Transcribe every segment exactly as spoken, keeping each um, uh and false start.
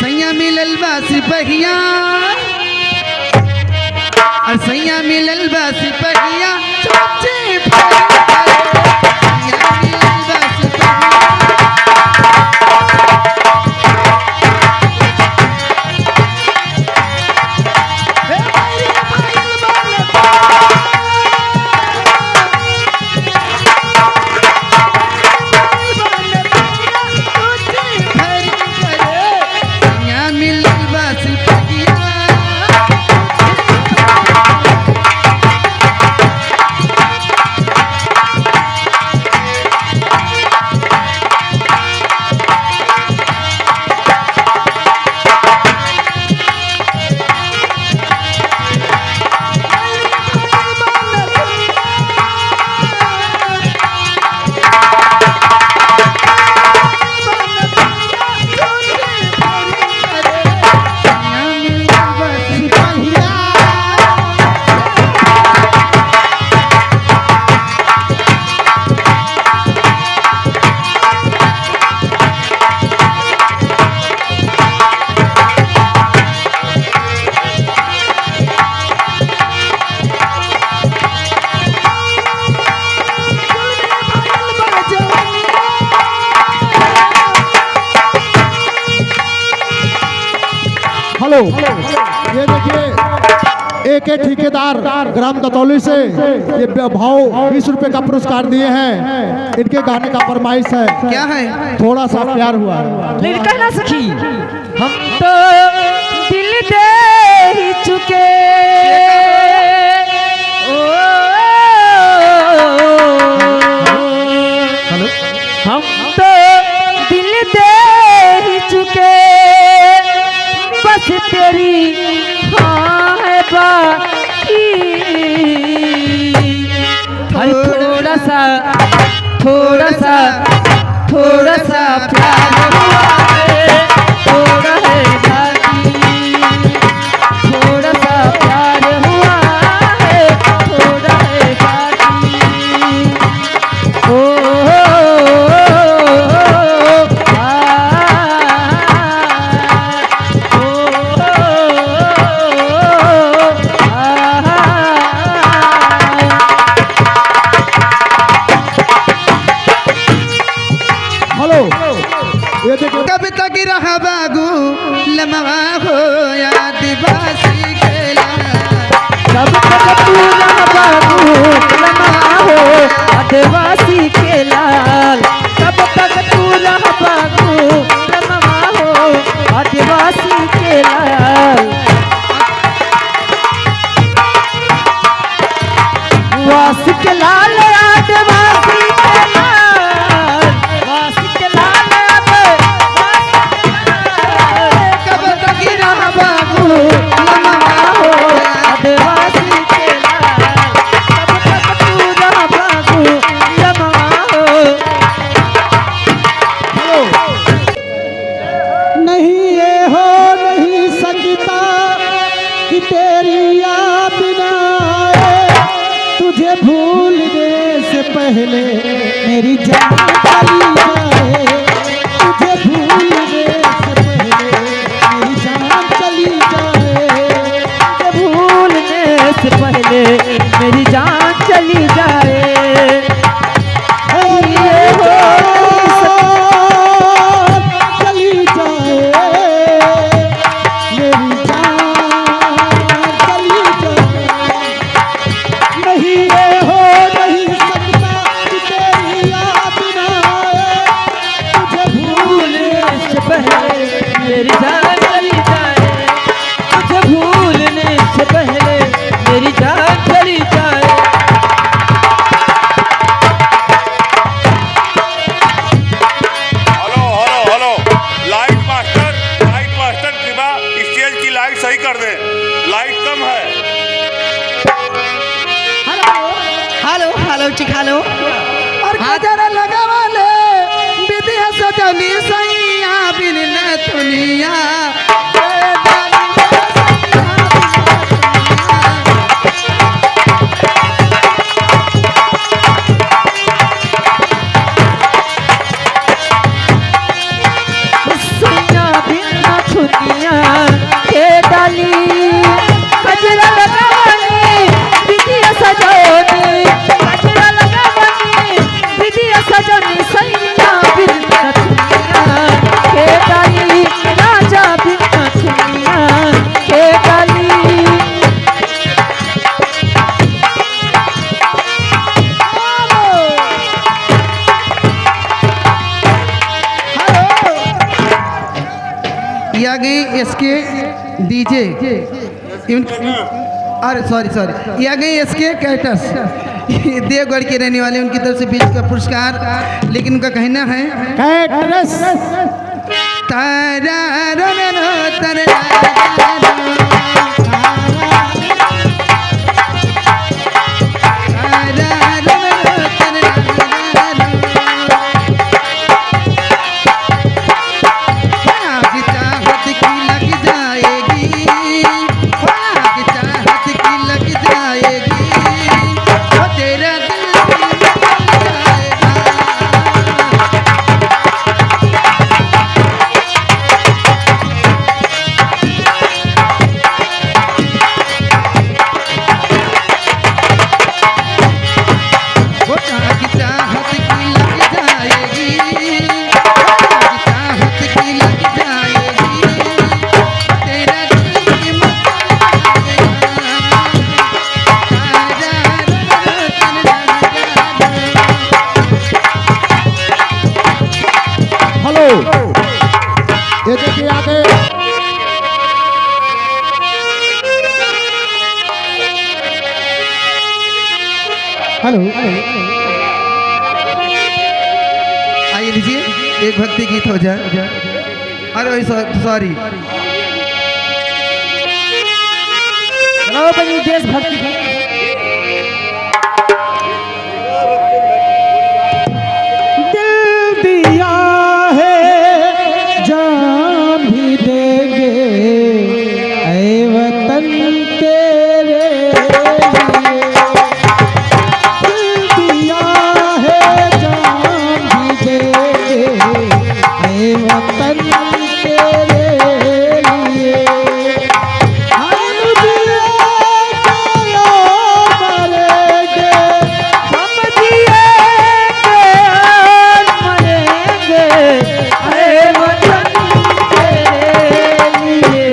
सैया मिलल बा सिपहिया, और सैया मिलल बा सिपहिया, चुच्ची भरी करे। सैया मिलल बा सिपहिया। हेलो, ये देखिए, एक एक ठेकेदार ग्राम दतौली से ये ब-, भाव बीस रुपए का पुरस्कार दिए हैं। इनके गाने का फरमाइश है। क्या है? थोड़ा सा प्यार हुआ है। लेकिन कहना सखी, हम तो दिल दे ही चुके। ओ, हेलो। हम तो दिल दे ही चुके, बस तेरी हाँ है बाकी। हर थोड़ा सा, थोड़ा सा, थोड़ा सा प्यार हुआ है, थोड़ा है बाकी। थोड़ा सा प्यार हुआ है, थोड़ा है बाकी। ओ, ओ, ओ, ओ, आ, ओ, ओ, ओ, आ। हेलो, ये देखो। कब तक रहबा गुलमवा हो आदिवासी के लाल। कब तक तू रहबा गुलमवा हो आदिवासी के लाल। कब तक तू रहबा गुलमवा हो आदिवासी के लाल। वासी के लाल, आदिवासी के लाल, वासी के लाल, आदिवासी के लाल। कब तक रहबा गुलमवा हो, आदिवासी के लाल, कब तक तू रहबा गुलमवा हो। हेलो। नहीं ये हो नहीं सकता कि तेरी याद ना आए, तुझे भूलने से पहले मेरी जान चली जाए, तुझे भूलने से पहले मेरी जान चली जाए, तुझे भूलने से पहले मेरी जान चली जाए। ये हो चली जाए, मेरी जान चली जाए। नहीं ये हो नहीं सकता कि तेरी याद ना आए, तुझे भूलने से पहले मेरी जान चली जाए। तुझे भूलने से पहले मेरी जान चली जाए। हेलो, हेलो, हेलो। लाइट मास्टर, लाइट मास्टर कृपा स्टेज की लाइट सही कर दे, लाइट कम है। हेलो, हेलो, हेलो, ठीक, हेलो। और हाँ। गजरा लगावले, बिंदिया सजवली सैया बिन नथुनिया। सैया बिन नथुनिया। ये आ गई एस के डीजे, इवन-, अरे सॉरी, सॉरी, ये आ गई एस के कैटर्स, देवगढ़ के रहने वाले, उनकी तरफ से बीस का पुरस्कार। लेकिन उनका कहना है, कैटर्स। तारा रा रा रा, तारा रा रा रा। तारा रा रा रा, तारा रा रा रा। आग चाहत की लग जाएगी, आग चाहत की लग जाएगी, वो तेरा दिल भी निकल जाएगा। वो आग चाहत की लग जाएगी, वो आग चाहत की लग जाएगी, तेरा दिल भी मत लगेगा। हेलो, ये देखिए आगे। हेलो, आइए लीजिए, एक भक्ति गीत हो जाए। अरे वही सॉ-, सॉरी। चलो बनी देशभक्ति गीत। दिल दिया है जान भी देंगे, ऐ वतन तेरे लिए। दिल दिया है जान भी देंगे, ऐ वतन तेरे लिए। हम जिएंगे और मरेंगे, हम जिएंगे और मरेंगे, ऐ वतन तेरे लिए।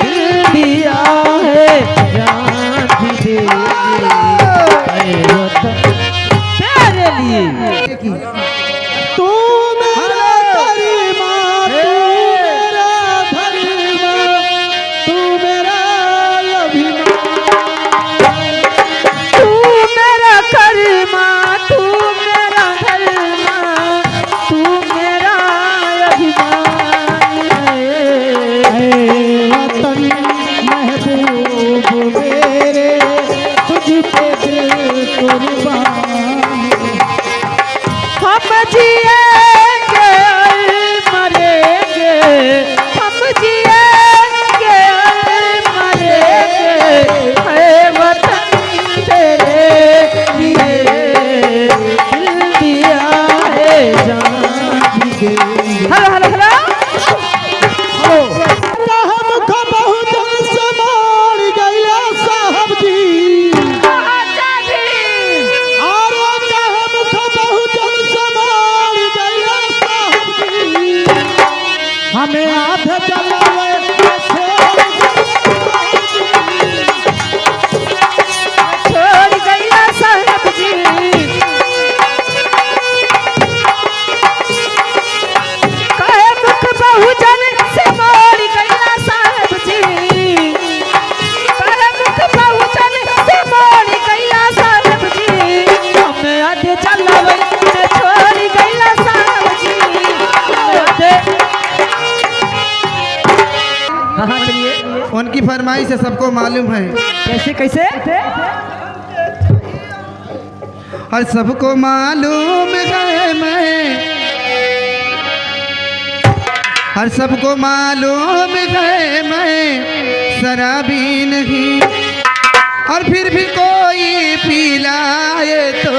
दिल दिया है जान भी देंगे, ऐ वतन तेरे लिए। तू मेरा गरिमा, तू मेरा धर्मा, तू मेरा अभिमान। तू मेरा गरिमा, तू मेरा धर्मा, तू मेरा अभिमान है। ऐ वतन महबूब मेरे, तुझ पे दिल कुर्बान है। हम जिएंगे और मरेंगे, हम जिएंगे और मरेंगे, ऐ वतन तेरे लिए। दिल दिया है जान भी देंगे। हेलो, हेलो, हेलो। हेलो। हमको बहुजन से मोड़ गया साहब जी। अरे हमको बहुजन से मोड़ गया साहब जी। हमें आधे जलावे छोड़ गया साहब जी। काहे मुख बहुजन से मोड़ गया साहब जी। काहे मुख बहुजन से मोड़ गया साहब जी। हमें आधे जलावे छोड़ गया साहब जी। आधे हाँ, हाँ, चलिए। उनकी फरमाइश है, सबको मालूम है। कैसे, कैसे? और सबको मालूम है मैं, और सबको मालूम है मैं शराबी नहीं। और फिर भी कोई पिलाए तो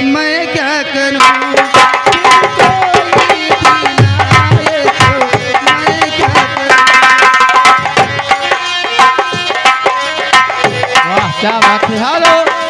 मैं क्या करूं? फिर कोई पिलाए तो मैं क्या करूं? वाह, क्या बात है। हेलो।